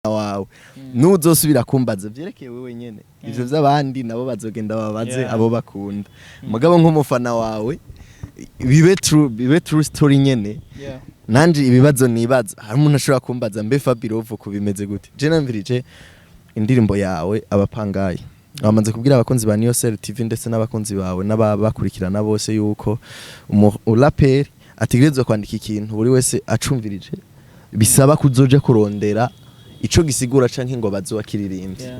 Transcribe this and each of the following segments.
Wawe nuzosubira kumbaza vyerekeye wewe nyene, ivyo vy'abandi nabo bazogenda babaze abo bakunda. Mugabo nk'umufana wawe, bibe true, bibe true story nyene. Nanje ibibazo nibaza, hari umuntu ashobora kumbaza: mbe Fabirov ku bimeze gute? Je namvirije indirimbo yawe Abapangayi, bamaze kubwira abakunzi ba Niyosel TV ndetse n'abakunzi bawe n'ababakurikirana bose yuko umuraperi ategerezwa kwandika ikintu buri wese acumvirije bisaba kuzoja kurondera ico gisigura canke ngo bazowakiririmbye.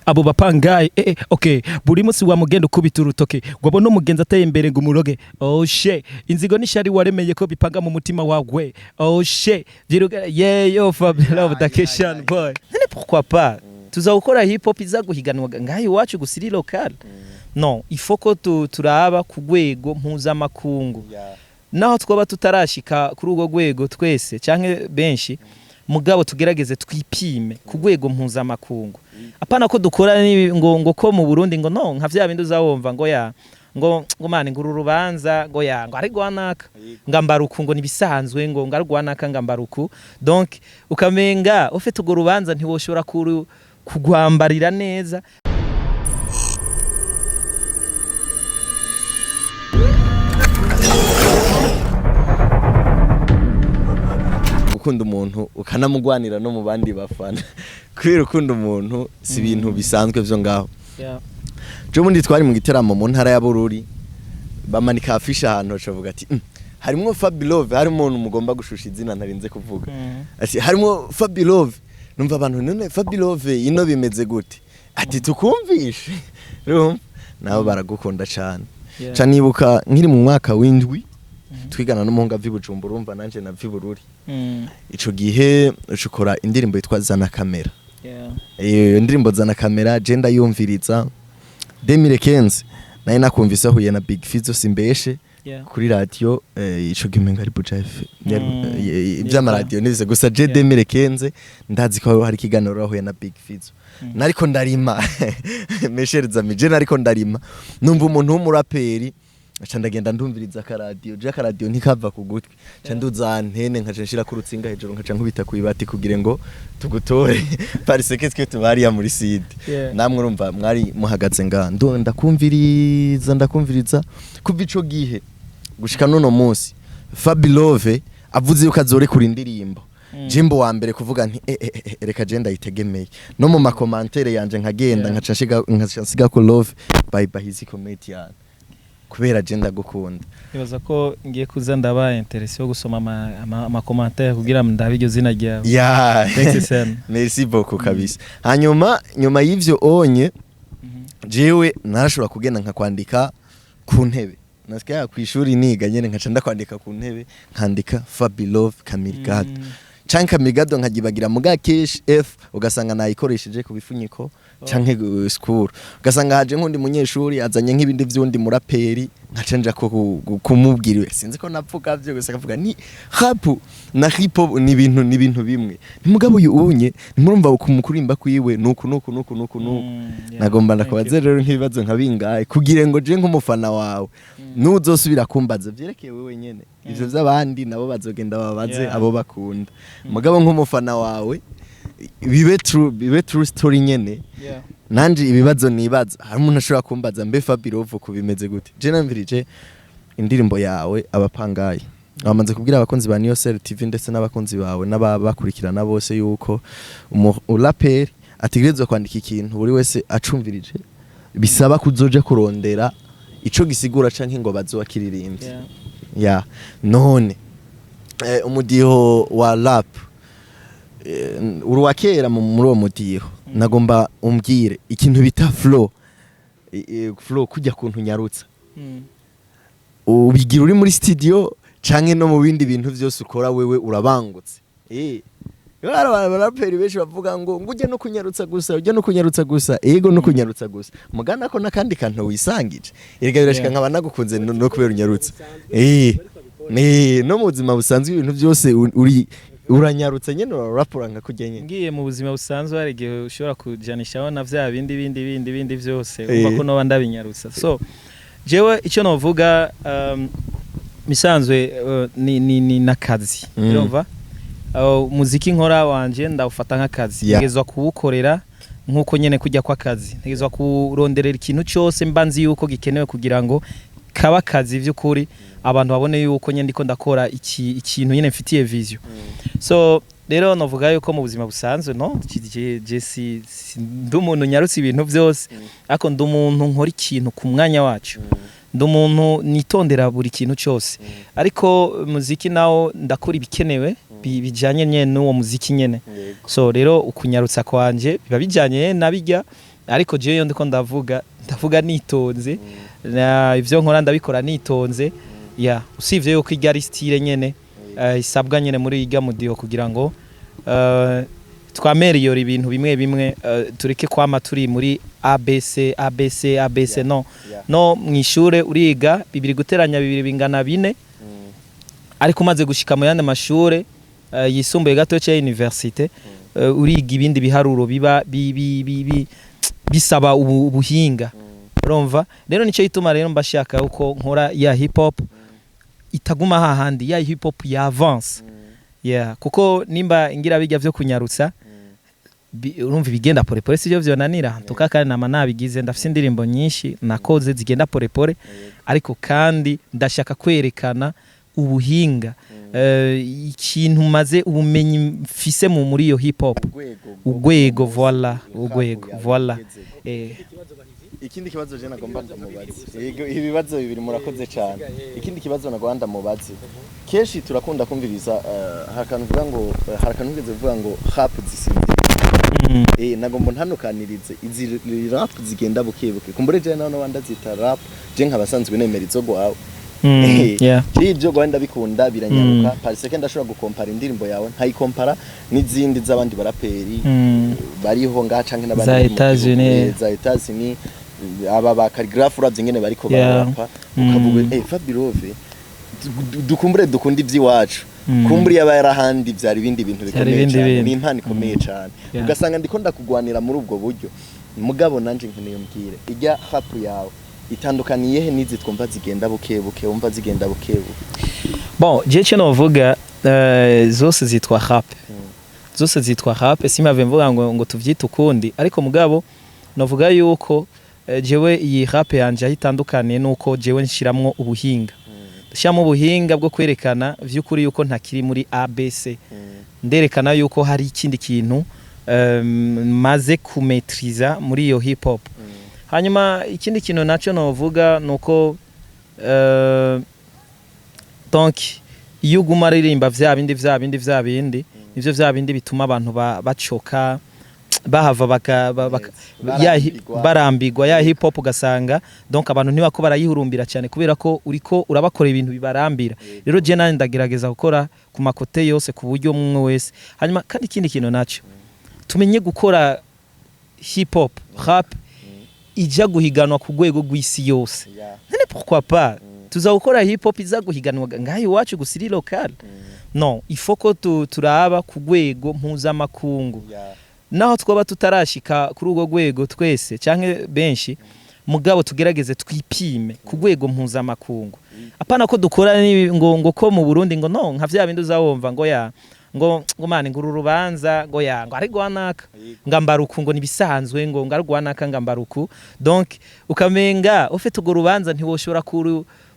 Abo bapangayi, okay, buri munsi wamugenda ukubita urutoke, wabona umugenzi ateye imbere ngo umuroge. Oh shit, inzigo n'ishari waremeye ko bipanga mu mutima wawe. Oh shit, byiruka. Yeah, yo, Fabio the Keshan boy, none pourquoi pas tuza gukora hip hop iza guhiganwa ngaho iwacu gusa iri local? Non, il faut ko turaba ku rwego mpuzamakungu, naho twaba tutarashika kuri urwo rwego twese canke benshi, mugabo tugerageze twipime ku rwego mpuzamakungu, apana ko dukora ngo ko mu Burundi ngo no nka vya bindi uzawumva ngo ya ngo mani ngo uru rubanza ngo ya ngo ari gwanaka ngo ambaruku, ngo nibisanzwe, ngo ari gwanaka ngo ambaruku. Donc ukamenga ufite urwo rubanza ntiwoshobora kugwambarira neza. Gukunda umuntu ukanamugwanira no mu bandi bafana kubera ukunda umuntu si ibintu bisanzwe vyo ngaho. Jo bundi twari mu giteramo mu ntara ya Bururi, bamanika afishe ahantu, bacavuga ati: harimwo Fabilove, hari umuntu mugomba gushusha izina ntarinze kuvuga." Ati: "Harimwo Fabilove." Numva abantu: "None Fabilove ino bimeze gute?" Ati: "Tukumvishe." Urumva nabo baragukunda cane. Ca nibuka nkiri mu mwaka w'indwi twigana n'umuhungu ava i Bujumbura, urumva nanje nava i Bururi. Ico gihe ucukora indirimbo yitwa Zana Kamera. Iyo ndirimbo Zana Kamera je ndayumviriza 2015, naye nakumvise ahuye na Big Fizzo, simbeshe, kuri radio. Ico gihe umenga ari Buja FM. Ivy'amaradiyo nivyo gusa je 2015 ndazi ko hari ikiganiro ahuye na Big Fizzo. Nariko ndarima, meshereza mije, nariko ndarima, numva umuntu w'umuraperi, nca ndagenda ndumviriza akaradiyo. Je akaradiyo ntikava ku gutwi, nca nduza antene, nkaca nshira ku rutsinga hejuru, nkaca nkubita kwibati kugira ngo tugutore, parce que twe tubariya muri sud. Namwe urumva mwari muhagaze nga ndakumviriza, ndakumviriza kuva ico gihe gushika nuno munsi. Fabilove avuze yuko azorekura indirimbo, Jimbo wa mbere kuvuga nti: "Eh, eh, eh, reka je ndayitegemeye." No mu ma commentaires yanje nkagenda nkaca nsiga ko "Love by Bahizi Comedian", kubera je ndagukunda. Nibaza ko ngiye kuza ndaba intéressé yo gusoma ama commentaire kugira ngo ndabe iryo zina ryawe. Thanks sana. Merci beaucoup kabisa. Hanyuma nyuma y'ivyo onye jewe narashobora kugenda nkakwandika ku ntebe. Nasigaye ku ishuri niga nyene, nkaca ndakwandika ku ntebe, nkandika Fabilove Kamirigado canke Kamirigado, nkagibagira muga kesh F ugasanga nayikoresheje ku bifunyiko canke school, ugasanga haje nk'undi munyeshuri azanye nk'ibindi vy'undi muraperi, nkaca nja kumubwira. Sinzi ko navuga vyo gusa, akavuga ni rap na hip hop ni ibintu bimwe. Mugabo uyu unye ntimurumva kumukurimba kwiwe nuku nuku nuku nuku nuku. Nagomba Thank ndakubaze you. rero nk'ibibazo nka bingahe kugira ngo je nk'umufana wawe nuzosubira kumbaza vyerekeye wewe nyene, ivyo vy'abandi nabo bazogenda babaze abo bakunda. Mugabo nk'umufana wawe, bibe true, bibe true story nyene. Nanje ibibazo nibaza, hari umuntu ashobora kumbaza: mbe Fabirov ku bimeze gute? Je namvirije indirimbo yawe Abapangayi, bamaze kubwira abakunzi ba Niyosel TV ndetse n'abakunzi bawe n'ababakurikirana bose yuko umuraperi ategerezwa kwandika ikintu buri wese acumvirije bisaba kuzoja kurondera ico gisigura canke ngo bazowakiririmbye. Ya none umudiho wa rap, uri uwa kera muri uwo mudiho. Nagomba umbwire ikintu bita flow. Flow kujya kuntu nyarutsa ubigira uri muri studio canke no mu bindi bintu vyose ukora wewe urabangutse? Hari abaraperi benshi bavuga ngo ujye no kunyarutsa gusa, ujye no kunyarutsa gusa, ego no kunyarutsa gusa, mugana ko nakandi kantu wisangije. Erega birashika nkaba nagukunze no kubera unyarutsa. No mu buzima busanzwe ibintu byose uri uranyarutsa nyene, urarapura nka kurya nyene? Ngiye mu buzima busanzwe hari igihe ushobora kujanishaho na vya bindi bindi bindi bindi vyose, umva ko noba ndabinyarutsa. So jewe icyo novuga, bisanzwe ni nakazi, urumva. Umuziki nkora wanje ndawufata nk'akazi. Ntegerezwa kuwukorera nk'uko nyene kujya kw'akazi, ntegerezwa kuronderera ikintu cyose mba nzi yuko gikenewe kugira ngo kaba akazi vy'ukuri, abantu babone yuko nyene ndiko ndakora ikintu nyene mfitiye vision. So rero novuga yuko mu buzima busanzwe, no je si ndi umuntu nyarutse ibintu vyose, ariko ndi umuntu nkora ikintu ku mwanya wacu, ndi umuntu nitondera buri kintu cyose. Ariko muziki nawo ndakora ibikenewe bijanye nyene n'uwo muziki nyene. So rero ukunyarutsa kwanje biba bijanye na bijya, ariko jewe iyo ndiko ndavuga, ndavuga nitonze, na ivyo nkora ndabikora nitonze. Ya, usivye yuko irya ari style nyene isabwa nyene muri irya mudiho kugira ngo twameriyora ibintu bimwe bimwe, tureke kwama turi muri ABC ABC ABC. No no mwishure uriga 2 × 2 bingana 4, ariko umaze gushika mu yandi mashure yisumbuye gato cya université, uriga ibindi biharuro biba bisaba ubuhinga. Urumva rero, nicyo gituma rero mbashaka uko nkora ya hip hop itaguma hahandi, ya hip hop ya avance. Yeah, kuko nimba ngira bijya vyo kunyarutsa, urumva ibigenda pole pole sivyo vyonanira tuka. Kandi nama nabigize, ndafise indirimbo nyinshi nakoze zigenda pole pole, ariko kandi ndashaka kwerekana ubuhinga, ikintu maze ubumenyi mfise muri iyo hip hop, urwego, voilà, urwego, voilà. Ikindi kibazo je nagomba ndamubaze. Yego, ibibazo bibiri, murakoze cyane. Ikindi kibazo nagomba ndamubaze, kenshi turakunda kumviriza, hari akantu uvuga ngo, hari akantu ugeze uvuga ngo rap zisinziriye. Nagomba ntanukanirize izi rap zigenda buke buke, kumbure je naho nabandi zita rap, je nkabasanzwe nemera izo gwawe. Je ibyo gwawe ndabikunda, biranyaruka, parce que ndashobora gukompara indirimbo yawe nkayikompara n'izindi z'abandi baraperi bariho ngaha canke n'abandi Za bari mu gihugu, Etats-Unis. za Etats-Unis, aba ba Khaligraph, uravye ingene bariko bararapa, ukavuga Fabirove, dukumbure dukunda ivy'iwacu. Kumbure yaba yarahandi vyari ibindi bintu Vyari bikomeye ibindi cyane. bintu. Ni impano ikomeye cyane. Ugasanga ndiko ndakugwanira muri ubwo buryo, mugabo nanje nkeneye umbwire, irya rap yawe itandukaniye he n'izi twumva zigenda buke buke, wumva zigenda buke buke? Bon, je cyo novuga, zose zitwa rap, zose zitwa rap. Simave mvuga ngo tuvyite ukundi, ariko mugabo novuga yuko jewe iyi rap yanje aho itandukaniye nuko jewe nshiramwo ubuhinga, ndashiramo ubuhinga bwo kwerekana vy'ukuri yuko ntakiri muri ABC, nderekana yuko hari ikindi kintu maze kumetriza muri iyo hip hop. Hanyuma ikindi kintu nacyo novuga nuko donc iyo uguma aririmba vya bindi, vya bindi, vya bindi, nivyo vya bindi bituma abantu bacoka, bahava ya Barambirwa. Barambirwa ya hip hop, ugasanga donc abantu ntibako barayihurumbira cyane kubera ko uriko urabakora ibintu bibarambira. Rero je nanje ndagerageza gukora ku ma côté yose ku buryo umwe wese. Hanyuma kandi ikindi kintu naco, tumenye gukora hip hop, rap ijya guhiganwa ku rwego rw'isi yose. None pourquoi pas tuza gukora hip hop iza guhiganwa ngaho iwacu gusa iri local? Non, il faut ko turaba ku rwego mpuzamakungu. Naho twaba tutarashika kuri urwo rwego twese canke benshi, mugabo tugerageze twipime ku rwego mpuzamakungu, apana ko dukora ngo ko mu Burundi, ngo no nka vya bindi uzawumva ngo ya ngo mani ngo uru rubanza ngo ya ngo ari gwanaka ngo ambaruku, ngo nibisanzwe, ngo ari gwanaka ngo ambaruku. Donc ukamenga ufite urwo rubanza ntiwoshobora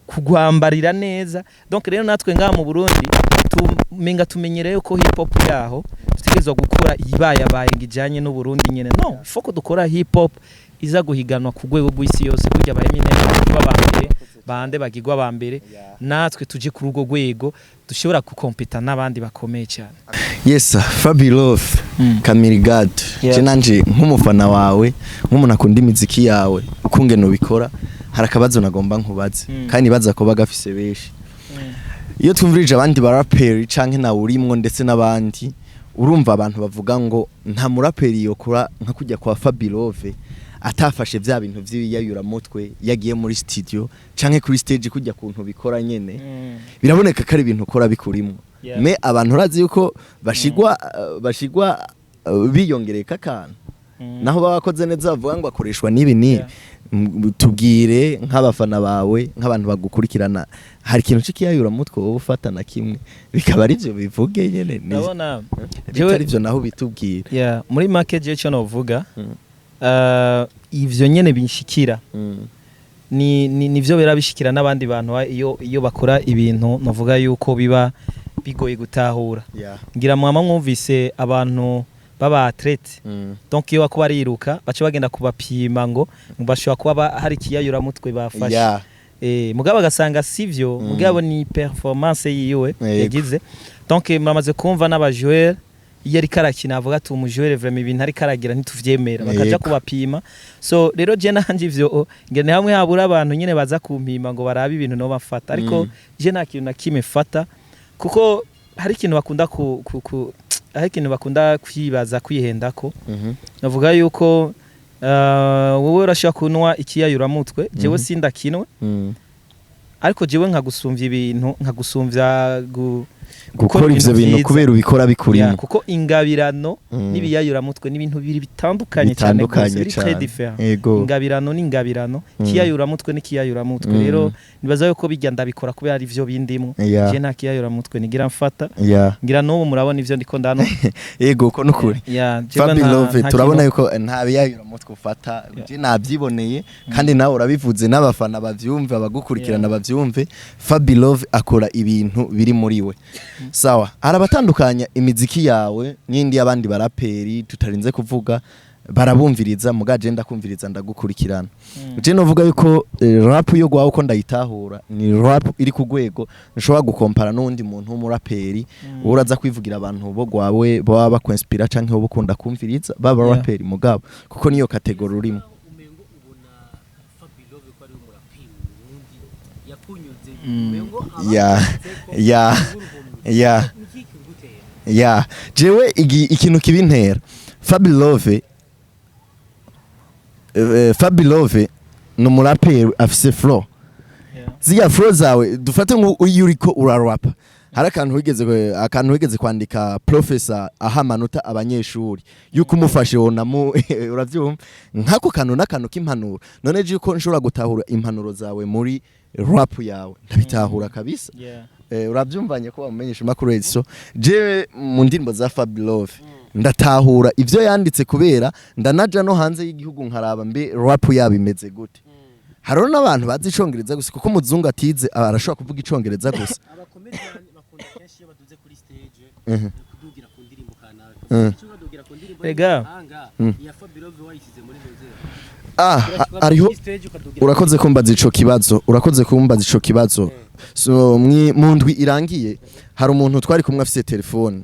kugwambarira neza. Donc rero natwe ngaha mu Burundi tumenga tumenyereye ko hip hop yaho dutegerezwa gukora ibayabaye ngo ijanye n'u Burundi nyene. Non, il faut ko dukora hip hop iza guhiganwa ku rwego rw'isi yose, kurya ba Eminem bagirwa ba mbere, bande bagirwa ba mbere, natwe tuje kuri urwo rwego dushobora gukompeta n'abandi bakomeye cyane. Yes, Fabilove Kamirigad. Je nanje nk'umufana wawe, nk'umuntu akunda imiziki yawe ukungene ubikora, hari akabazo nagomba nkubaze, kandi baza kuba gafise benshi. Iyo twumvirije abandi baraperi canke nawe urimwo ndetse n'abandi, urumva abantu bavuga ngo nta muraperi yokora nka kujya kwa Fabilove atafashe vya bintu vy'ibiyayuramutwe, yagiye muri studio canke kuri stage kujya kuntu bikora nyene, biraboneka ko ari ibintu ukora bikurimwo. Mais abantu urazi yuko bashigwa biyongereka akantu. Naho baba bakoze neza bavuga ngo akoreshwa n'ibi n'ibi. Tubwire nk'abafana bawe, nk'abantu bagukurikirana, hari ikintu c'ikiyayura mutwe wowe ufata na kimwe bikaba ari byo bivuge nyene Ndabona bitari byo naho bitubwira. Yeah, muri make jewe icyo novuga, ivyo nyene binshikira ni nivyo bera bishikira n'abandi bantu iyo bakora ibintu novuga yuko biba bigoye gutahura. Ngira mwama mwumvise abantu baba athlète, donc iyo bako bariruka baca bagenda kubapima ngo bashobora kuba hari ikiyayuramutwe bafashe. Mugabo agasanga sivyo, mugabo ni performance yiwe yagize. Donc muramaze kumva n'aba joueur iyo ariko arakina avuga ati umu joueur vraiment ibintu ariko aragira ntituvyemera, bakaja kubapima. So rero je nanje ivyo ngene hamwe habura abantu nyene baza kumpima ngo barabe ibintu no bafata, ariko je nta kintu na kimwe fata, kuko hari ikintu bakunda ku hari ikintu bakunda kwibaza kwihendako. Navuga yuko wowe urashobora kunywa ikiyayuramutwe, jewe sindakinwe, ariko jewe nkagusumvya ibintu, nkagusumvya gukora ivyo bintu vyiza. Kubera ubikora bikurimo. Yeah, kuko ingabirano n'ibiyayuramutwe n'ibintu bibiri bitandukanye cyane gose, bitandukanye biri très cane. différent. Ingabirano n'ingabirano, ikiyayuramutwe n'ikiyayuramutwe. Rero nibaza yuko bijya ndabikora kubera ari vyo bindimwo. Je nta kiyayuramutwe nigira mfata. Ngira n'ubu murabona ivyo ndiko ndano. Yego, ko nukuri. Yeah, jewe Fabi Love, nta turabona kintu- yuko nta biyayura mutwe ufata. Je nabyiboneye kandi nawe urabivuze, n'abafana bavyumve, abagukurikirana bavyumve. Fabi Love akora ibintu biri muri we. Sawa, arabatandukanya imiziki yawe n'indi y'abandi baraperi tutarinze kuvuga, barabumviriza, muga je ndakumviriza, ndagukurikirana. Je novuga yuko rap yo gwawe uko ndayitahura ni rap iri ku rwego nshobora gukompara n'uwundi muntu w'umuraperi. Uraza kwivugira abantu bo gwawe baba bakwinspira canke bo ukunda kumviriza baba raperi, mugabo kuko niyo catégorie urimo. Umengo ubona Fabilove ko ari umuraperi mu Burundi yakunyuze, umengo niki kigutera? Ya, jewe ikintu kibintera, Fabilove, Fabilove ni umuraperi afise flow. Ziriya flow zawe, dufate ngo iyo uriko urarapa, hari akantu wigeze kwandika, professor aha amanota abanyeshuri yuko umufashe wonamu, uravyumva nk'ako kantu n'akantu k'impanuro. None je uko nshobora gutahura impanuro zawe muri rap yawe, ndabitahura kabisa. Urabyumvanye ko bamumenyesha makuru. So je mu ndirimbo za Fabilove ndatahura ivyo yanditse, kubera ndanaja no hanze y'igihugu nkaraba mbe rap yabo imeze gute. Hariho n'abantu bazi icongereza gusa, kuko umuzungu atize arashobora kuvuga icongereza gusa. Aba comédien bakunda kenshi iyo baduze kuri stage kudugira ku ndirimbo kanaka, icyo badugira ku ndirimbo Ega. y'amahanga. Iya Fabilove wayishyize muri ntuze? Ah, hariho, urakoze kumbaza ico kibazo, urakoze kumbaza ico kibazo. So mu ndwi irangiye hari umuntu twari kumwe afise telefone,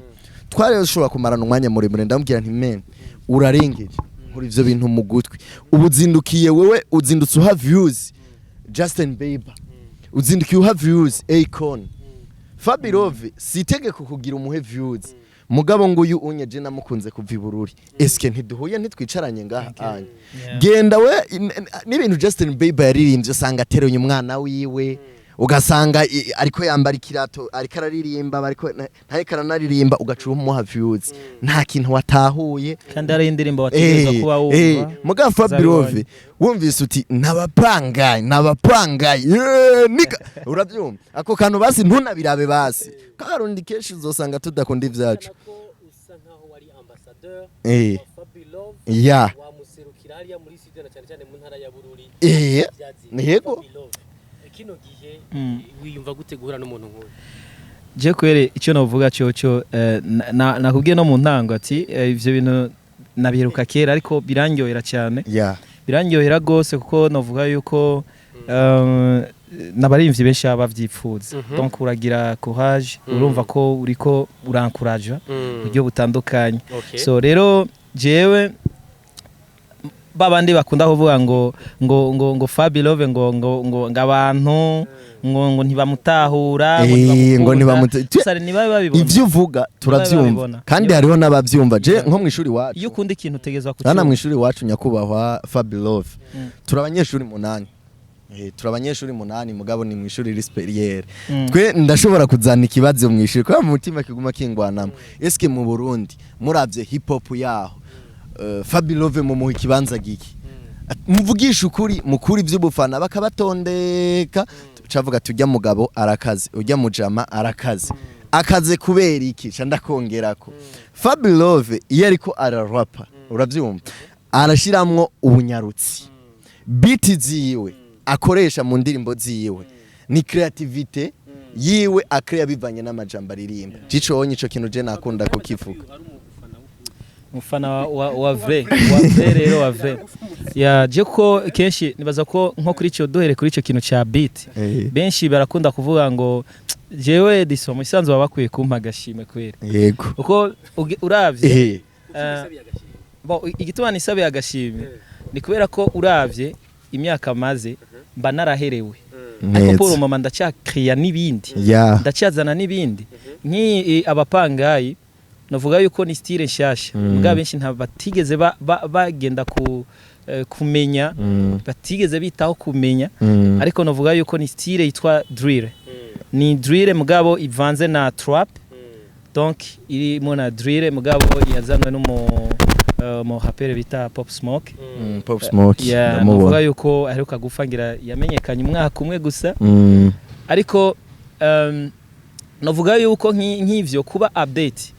twari dushobora kumarana umwanya muremure. Ndamubwira nti: "Men, urarengeje, nkora ivyo bintu mu gutwi. Ubu uzindukiye, wewe uzindutse uha views Justin Bieber, uzindukiye uha views Akon. Fabilove si itegeko kugira umuhe views, mugabo nguyu unyeje namukunze kuva i Bururi. Eske ntiduhuye, ntitwicaranye ngaha anya?" Genda we n'ibintu Justin Bieber yaririmbye, usanga ateruye umwana wiwe, ugasanga ariko yambara ikirato, ariko araririmba, bariko ntariko aranaririmba, ugaca umuha views, nta kintu watahuye. Kandi hari indirimbo wategerezwa kuba wumva. Muga Fabilove wumvise uti nabapangaye, nabapangaye, yeah, nigga, urabyumva ako kantu, basi ntunabirabe basi. Karundi kenshi uzosanga tudakunda ivyacu. Ko usa nkaho wari ambassadeur wa Fabilove, wamuserukira hariya muri studio na cyane cyane mu ntara ya Bururi. Vyazi Yego. Fabilove. Kino gihe wiyumva gute guhura n'umuntu nk'uyu? Je kwere icyo navuga cyocyo, nakubwiye no mu ntango ati ivyo bintu nabiheruka kera, ariko birandyohera cyane. Birandyohera rwose, kuko navuga yuko n'abarimvyi benshi baba bavyipfuza. Donc uragira courage, urumva ko uriko urankuraja buryo butandukanye. So rero jewe babandi bakunda kuvuga ngo Fabilove ngo abantu ngo ntibamutahura, ngo ngo ntibamukunda. ntibamuta- Gusa ntibabe babibona. Ivyo uvuga turavyumva, babibona. kandi hariho n'abavyumva. Je nko mw'ishuri iwacu, Iyo ukunda ikintu utegerezwa hana kucyumva. mw'ishuri iwacu, nyakubahwa Fabilove, turi abanyeshuri 8. Turi abanyeshuri 8, mugabo ni mw'ishuri riri supérieur. Twe ndashobora kuzana ikibazo mw'ishuri kubera mu mutima kiguma kingwanamo: eske mu Burundi muravye hip hop yaho Fabilove mumuha ikibanza giki, muvugisha ukuri mukuri ivy'ubufana, bakabatondeka, cavuga ati ujya mugabo arakaze, ujya mujama arakaze, akaze kubera iki? Ca ndakongerako, Fabilove iyo ariko ararapa, uravyumva, arashiramwo ubunyarutsi. Beat ziwe akoresha mu ndirimbo ziwe ni creativity yiwe, akrea bivanye n'amajambo aririmba. Jico onye ico kintu je nakunda kukivuga. Umufana wa vrai, wa vrai rero, wa vrai ya je, ko kenshi nibaza ko nko kuri ico, duhere kuri ico kintu ca beat, benshi barakunda kuvuga ngo jewe Edison mu isanzwe baba bakwiye kumpa agashimwe kwera uko uravye. Bon, igituma nisabiye agashimwe ni kubera ko uravye imyaka maze mba naraherewe, ariko pour mama ndacyakriya n'ibindi, ndacyazana n'ibindi nk'iyi abapangayi. Navuga yuko ni style nshasha, mbwa benshi nta batigeze bagenda kumenya, batigeze bitaho kumenya, ariko navuga yuko ni style yitwa drill. Ni drill mugabo ivanze na trap, donc irimo na drill, mugabo yazanwe n'umu mu rapper bita Pop Smoke. Pop Smoke. Yeah, ndamubona. navuga yuko aheruka gufangira, yamenyekanye umwaka umwe gusa, ariko navuga yuko nk'ivyo kuba update,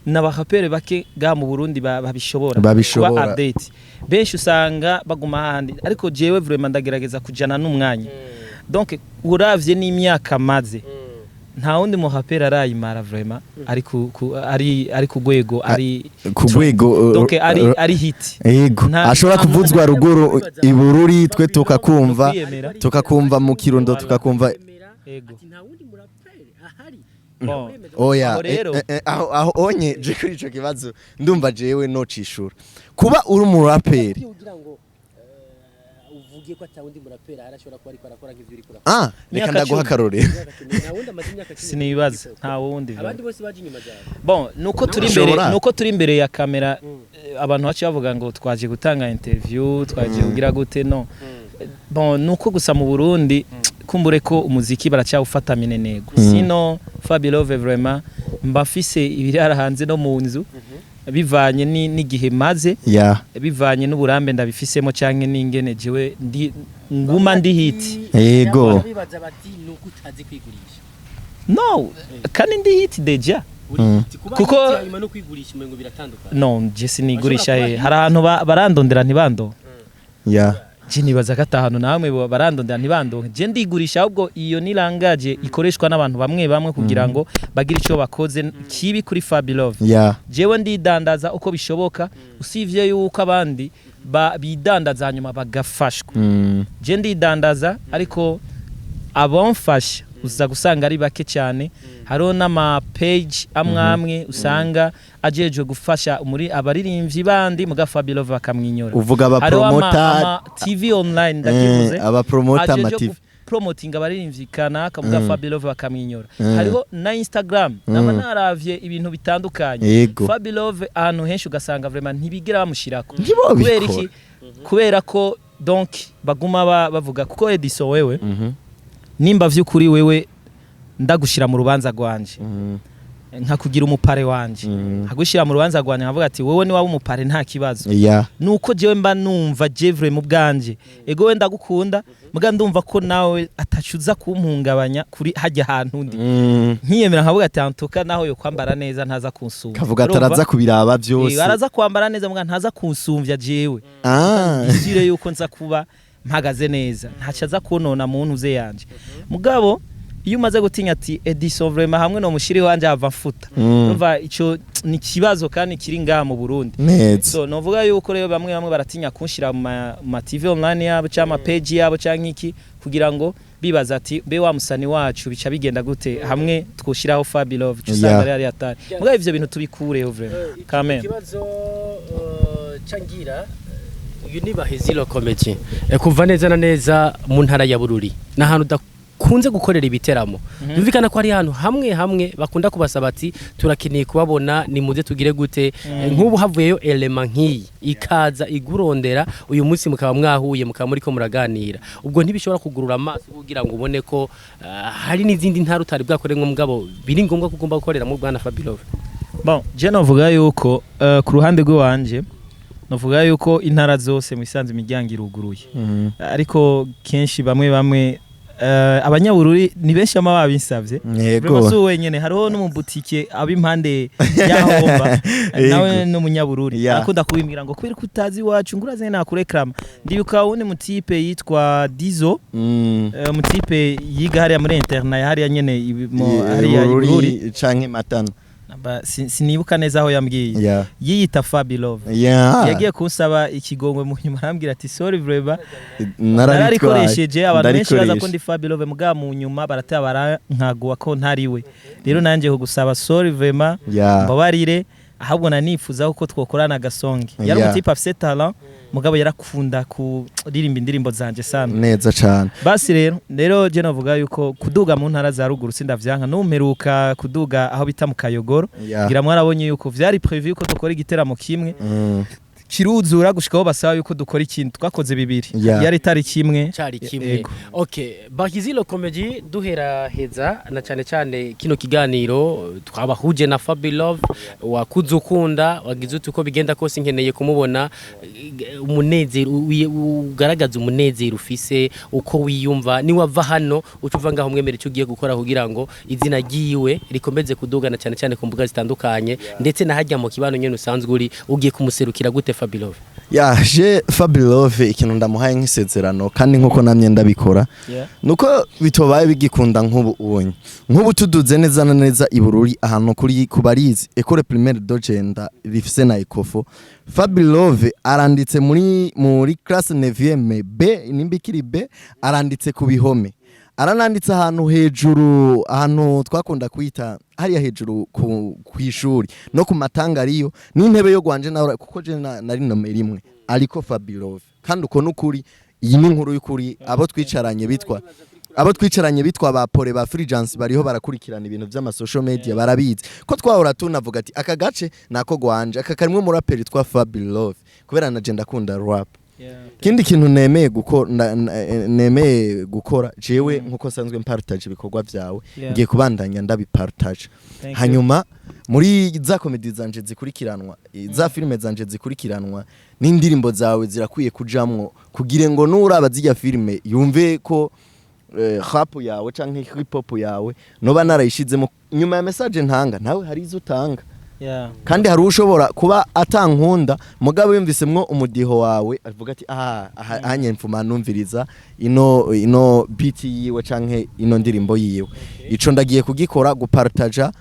n'abaraperi bake ga mu Burundi babishobora Babishobora. kuba update. Benshi usanga baguma hahandi, ariko jewe vraiment ndagerageza kujana n'umwanya. Donc uravye n'imyaka maze, nta wundi muhaperi arayimara vraiment ari ari ku rwego ari ku rwego donc ari hit. Yego, ashobora kuvuzwa ruguru i Bururi, twe tukakumva, Kwiyemera. tukakumva mu Kirundo, tukakumva. Yego. Ati nta wundi muraperi ahari. Bon. Oya. Aho rero- aho onye je kuri ico kibazo ndumva jewe nocishura kuba uri umuraperi Kugira ngo uvuge ko ata wundi muraperi ahari ashobora kuba ariko arakora nk'ivyo uriko urakora. Ah, reka Imyaka ndaguha 10. akarorero. Nta wundi amaze imyaka 10. Sinibaza nta wundi vraiment. Abandi bose baje inyuma zawe. Bon, nuko turi imbere, Ushobora. nuko turi imbere ya kamera, abantu baciye bavuga ngo twaje gutanga interview, twaje kugira gute. No bon, nuko gusa mu Burundi kumbure ko umuziki baracyawufata minenego. Sino Fabilove vraiment mba mfise ibirara hanze no mu nzu, bivanye n'igihe maze, bivanye n'uburambe ndabifisemo canke n'ingene jewe ndi nguma ndi hit. Bibaza bati nuko utazi kwigurisha. No, kandi ndi hit déjà. Uri hit kuba hit hanyuma no kwigurisha umengo biratandukanye. No, je sinigurisha. Bashobora kuba Hari ahantu barandondera ntibandonke. Je nibaza ko atahantu namwe barandondera ntibandonke. Je ndigurisha, ahubwo iyo ni langage ikoreshwa n'abantu bamwe bamwe kugira ngo bagire ico bakoze kibi kuri Fabilove. Jewe ndidandaza uko bishoboka, usivye yuko abandi bidandaza hanyuma bagafashwa. Je ndidandaza, ariko abamfasha uza gusanga ari bake cyane. Hariho n'ama page amwe amwe usanga ajejwe gufasha muri abaririmbyi bandi, muga Fabilove bakamwinyora. Uvuga Hariho abapromota. ama TV online ndakivuze, abapromota ama ajejwe TV. promoting abaririmbyi kanaka, muga Fabilove bakamwinyora. Hariho na Instagram, nama naravye ibintu bitandukanye. Fabilove ahantu henshi ugasanga vraiment ntibigera bamushirako. Ntibobikora. Kubera iki? Kubera ko donc baguma bavuga kuko Edison, wewe nimba vy'ukuri wewe ndagushira mu rubanza rwanje, nkakugira umupare wanje, nkagushira mu rubanza rwanje, nkavuga ati wowe ni waba umupare nta kibazo, nuko jewe mba numva jevre mu bwanje, ego we ndagukunda, muga ndumva ko nawe atacuza kumpungabanya kuri hajya hantu ndi, nkiyemera nkavuga ati antuka naho yo kwambara neza ntaza kunsumva. Kavuga Urumva? ataraza kubiraba byose. Araza kwambara neza muga ntaza kunsumvya jewe. Isire yuko nza kuba mpagaze neza, ntacyo aza kunona mu ntuze yanje. Mugabo iyo umaze gutinya ati Edison vraiment hamwe no mushiri wanje ava mfuta, urumva ico ni kibazo kandi kiri ngaha mu Burundi. So novuga yuko rero bamwe bamwe baratinya kunshira mu ma TV online yabo cyangwa ama page yabo cyangwa iki, kugira ngo bibaza ati mbe wa musani wacu bica bigenda gute hamwe twoshiraho Fabilove, cyo usanga ari atari. Mugabo ivyo bintu tubikureho vraiment quand même. Ikibazo cangira uyu ni Bahezilo Comedy. Kuva neza na neza mu ntara ya Bururi ni ahantu udakunze gukorera ibiteramo, byumvikana ko ari ahantu hamwe hamwe bakunda kubasaba ati turakeneye kubabona, nimuze tugire gute. Nk'ubu havuyeyo elema nk'iyi ikaza igurondera uyu munsi, mukaba mwahuye, mukaba muriko muraganira, ubwo ntibishobora kugurura amaso kugira ngo ubone ko hari n'izindi ntara utari bwakoremwo, mugabo biri ngombwa ko ugomba gukoreramo, bwana Fabilove? Bon, je novuga yuko ku ruhande rw'iwanje Novuga yuko intara zose mu isanzwe imiryango iruguruye, ariko kenshi bamwe bamwe, abanyabururi ni benshi bama babinsavye. Vraiment si wenyene, hariho n'umubutike aba impande y'aho mba, nawe n'umunyabururi, arakunda kubimbwira ngo kubera ko utazi iwacu ngo uraze nakureklama. Ndibuka wundi mutipe yitwa Dizo, mutipe yiga hariya muri internat hariya nyene hariya i Bururi. Bururi canke Matana. Sinibuka neza aho yambwiye. Yiyita Fabi Love. Yagiye kunsaba ikigongwe, mu nyuma arambwira ati: "Sorry vraiment, nararikoresheje." Abantu benshi baza ko ndi Fabi Love, mugabo mu nyuma barateba barankaguwa ko ntari we. Rero nanjye kugusaba sorry vraiment, mbabarire. Ahubwo nanifuza ko twokorana agasonge. Yari umutipe afise talent, mugabo yarakunda kuririmba indirimbo zanje sana. Neza cane. Basi rero je navuga yuko kuduga mu ntara za ruguru sindavyanka. Numperuka kuduga aho bita mu Kayogoro, ngira mwarabonye yuko vyari prévu yuko dukora igiteramo kimwe, kiruzura gushikaho basaba yuko dukora ikindi. Twakoze bibiri, yari tariki imwe. Cari kimwe. Yego. Okay, Bahizilo Comedy, duhera heza na cyane cyane kino kiganiro twabahuje na Fabi Love wakuze ukunda, wagize uti uko bigenda kose nkeneye kumubona. Umunezero ugaragaza umunezero ufise, uko wiyumva ni wava hano uca uva ngaho mwemera icyo ugiye gukora kugira ngo izina ryiwe rikomeze kudugana cyane cyane ku mbuga zitandukanye, ndetse na hajya mu kibano nyene usanzwe uri, ugiye kumuserukira gute Fabi Love? Ya, je Fabi Love ikintu ndamuhaye nk'isezerano, kandi nkuko namye ndabikora, nuko bitobaye bigikunda nk'ubu ubonye nk'ubu tuduze neza na neza i Bururi, ahantu kuri kubarizi École Primaire de Jenda rifise na Ecofo, Fabi Love aranditse muri classe 9e B, nimba ikiri B, aranditse ku bihome, arananditse ahantu hejuru, ahantu twakunda kwita hariya hejuru ku ishuri no ku matanga ariyo n'intebe yo gwanje nawe, kuko je nari nomero imwe ariko Fabi Love. Kandi uko nukuri, iyi ni inkuru y'ukuri. Abo twicaranye bitwa ba Pole, ba Fulgence, bariho barakurikirana ibintu vy'ama social media, barabizi ko twahora tunavuga ati aka gace nako gwanje, aka karimwe umuraperi twa Fabi Love, kubera na je ndakunda rap. Ikindi kintu nemeye gukora, nemeye gukora jewe, nkuko nsanzwe mpartage ibikorwa vyawe, ngiye kubandanya ndabipartage. Thank you. Hanyuma muri za comedy zanje zikurikiranwa, za filime zanje zikurikiranwa, n'indirimbo zawe zirakwiye kujamwo, kugira ngo nuraba zirya filime yumve ko rap yawe canke hip hop yawe noba narayishizemo. Nyuma ya message ntanga, nawe hari izo utanga. Kandi hari ushobora kuba atankunda, mugabo yumvisemwo umudiho wawe avuga ati: "Ah, aha anye mfuma numviriza ino beat yiwe canke ino ndirimbo yiwe." Ico ndagiye kugikora, gupartaja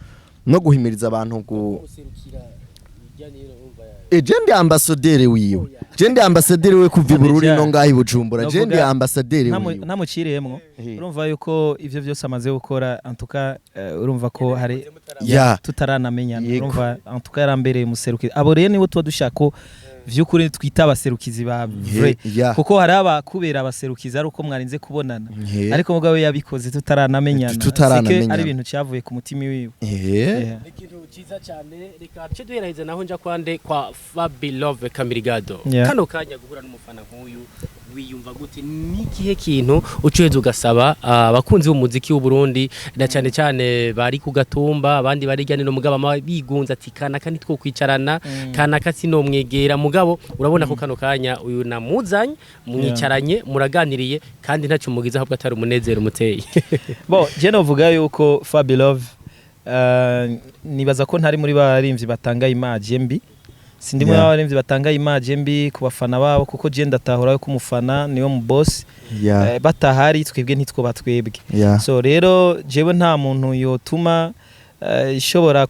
no guhimiriza abantu gu je ndi ambassadeur wiwe, je ndi ambassadeur we kuva i Bururi no ngaho i Bujumbura, je ndi ambassadeur wiwe. Ntamuciriyemwo, urumva yuko ivyo byose amaze gukora, antuka urumva ko hari tutaranamenyana. Urumva, antuka yarambereye umuserukizi. Abo rero nibo tuba dushaka ko vy'ukuri twita abaserukizi ba vrai, kuko hari abakubera abaserukizi ari uko mwarinze kubonana, ariko mugabo we yabikoze tutaranamenyana. Tutaranamenyana. C'est que ari ibintu cyavuye ku mutima wiwe. Ni ikintu cyiza cyane. Reka duce duheraheza naho nja kwande kwa Fabi Love Kamirigado. Kano kanya guhura n'umufana nk'uyu wiyumva gute? Ni ikihe kintu ucuheza ugasaba abakunzi b'umuziki w'u Burundi, na cyane cyane bari ku gatumba, abandi bari hirya no mugabo ama bigunze ati kanaka nitwo kwicarana, kanaka sinomwegera, mugabo urabona ko kano kanya uyu namuzanye, mwicaranye, muraganiriye, kandi ntacyo mugize ahubwo atari umunezero umuteye? Bon, je novuga yuko Fabi Love, nibaza ko ntari muri barimvyi batanga image mbi. Sindi muri barimvyi batanga image mbi ku bafana babo, kuko je ndatahura yuko umufana niwe mu boss. Batahari twebwe ntitwoba twebwe. So rero jewe nta muntu yotuma ishobora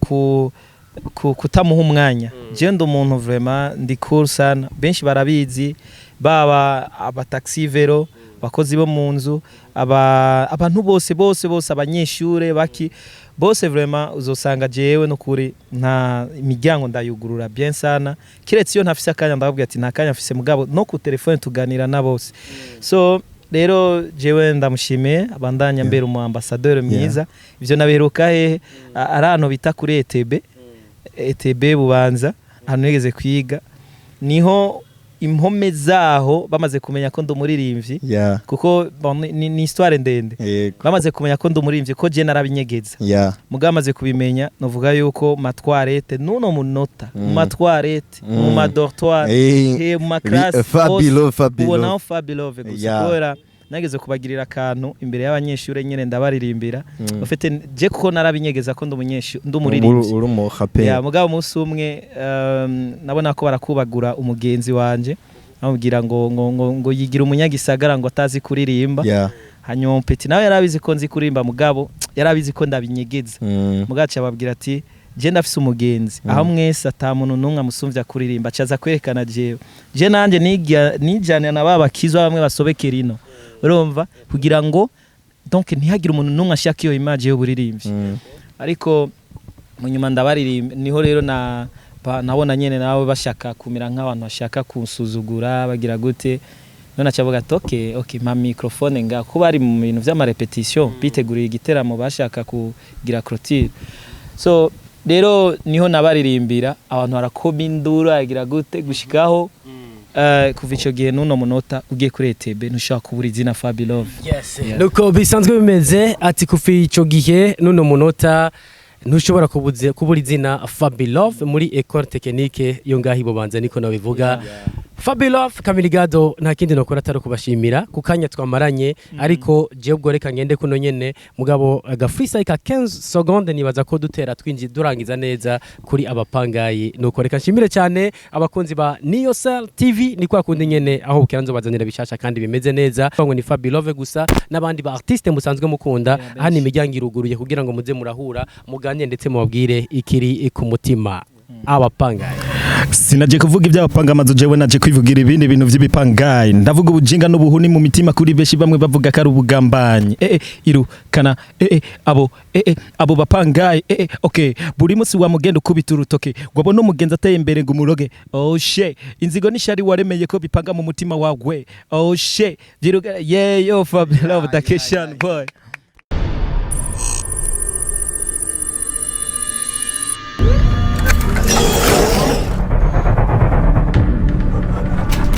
kutamuha umwanya. Je ndi umuntu vraiment ndi cool sana, benshi barabizi, baba abataxi vélo, abakozi bo mu nzu, abantu bose bose bose, abanyeshure baki bose, vraiment uzosanga jewe nukuri nta imiryango ndayugurura bien sana, kiretse iyo ntafise akanya ndababwira ati nta kanya mfise, mugabo no ku telefone tuganira na bose. So rero jewe ndamushimiye, abandanya mbere umu ambassadeur mwiza. Ivyo nabiheruka hehe? Ari ahantu bita kuri ETB, ETB Bubanza, ahantu nigeze kwiga, niho. Impome zaho bamaze kumenya ko ndi umuririmbyi, kuko bon, ni histoire ndende. Bamaze kumenya ko ndi umuririmbyi, ko je narabinyegeza, mugabo bamaze kubimenya, novuga yuko ma toilettes nuno munota, mu ma toilettes, mu ma dortoirs, mu ma classes, Fabilo, Fabilo. Ubonaho Fabilove gusa, kubera nageze kubagirira akantu imbere y'abanyeshuri nyene, ndabaririmbira. Ufite je kuko narabinyegeza ko ndi umunyeshuri, ndi umuririmbyi. Uri umu rappeur. Ya, mugabo umunsi umwe nabona ko barakubagura umugenzi wanje, bamubwira ngo yigira umunyagisagara, ngo atazi kuririmba. Hanyuma petit nawe yarabizi ko nzi kuririmba, mugabo yarabizi ko ndabinyegeza. Mugabo aca ababwira ati: "Je ndafise umugenzi aho mwese ata muntu n'umwe amusumvya kuririmba." Acaza kwerekana jewe. Je nanje nijana na ba bakizwa bamwe basobekera ino, urumva, kugira ngo donc ntihagire umuntu n'umwe ashaka iyo image y'uburirimbyi. Ariko mu nyuma ndabaririmba, niho rero na nabona nyene nawe bashaka kumera nk'abantu bashaka kunsuzugura, bagira gute. None acavuga ati: Okay, mpa microphone." Nga kuba bari mu bintu vy'ama répétitions, biteguriye igiteramo, bashaka kugira clôture. So rero niho nabaririmbira, abantu barakoma induru, agira gute, gushikaho kuva ico gihe n'uno munota ugiye kuri ETB ntushobora kubura izina Fabilove. Yes. Yeah. Nuko bisanzwe bimeze, ati kuva ico gihe n'uno munota ntushobora kubura izina Fabilove muri Ecole Technique yo ngaho ibubanza, niko nabivuga. Fabilove Kamiligado, nta kindi nokora atari kubashimira ku kanya twamaranye, ariko jewe ubwo reka ngende kuno nyene, mugabo aga freestyle ka 15 secondes, nibaza ko dutera twinji durangiza neza kuri abapangayi. Nuko reka nshimire cyane abakunzi ba Niyosel TV, ni kwa kundi nyene aho bukera nzobazanira bishasha kandi bimeze neza. Ngo ni Fabilove gusa n'abandi ba artiste musanzwe mukunda. Yeah, benshi. Hano imiryango iruguruye kugira ngo muze murahura, muganire ndetse mubabwire ikiri ku mutima. Abapangayi. Sinaje kuvuga iby'abapanga amazu, jewe naje kwivugira ibindi bintu by'ibipangayi. Ndavuga ubujinga n'ubuhuni mu mitima kuri benshi, bamwe bavuga ko ari ubugambanyi. Irukana abo bapangayi. Okay, buri munsi wamugenda ukubita urutoke, wabona umugenzi ateye imbere ngo umuroge. Oh shit, inzigo n'ishari waremeye ko bipanga mu mutima wawe. Oh shit, byiruka. Yeah, yo, Fabio Love, Dakeshan boy.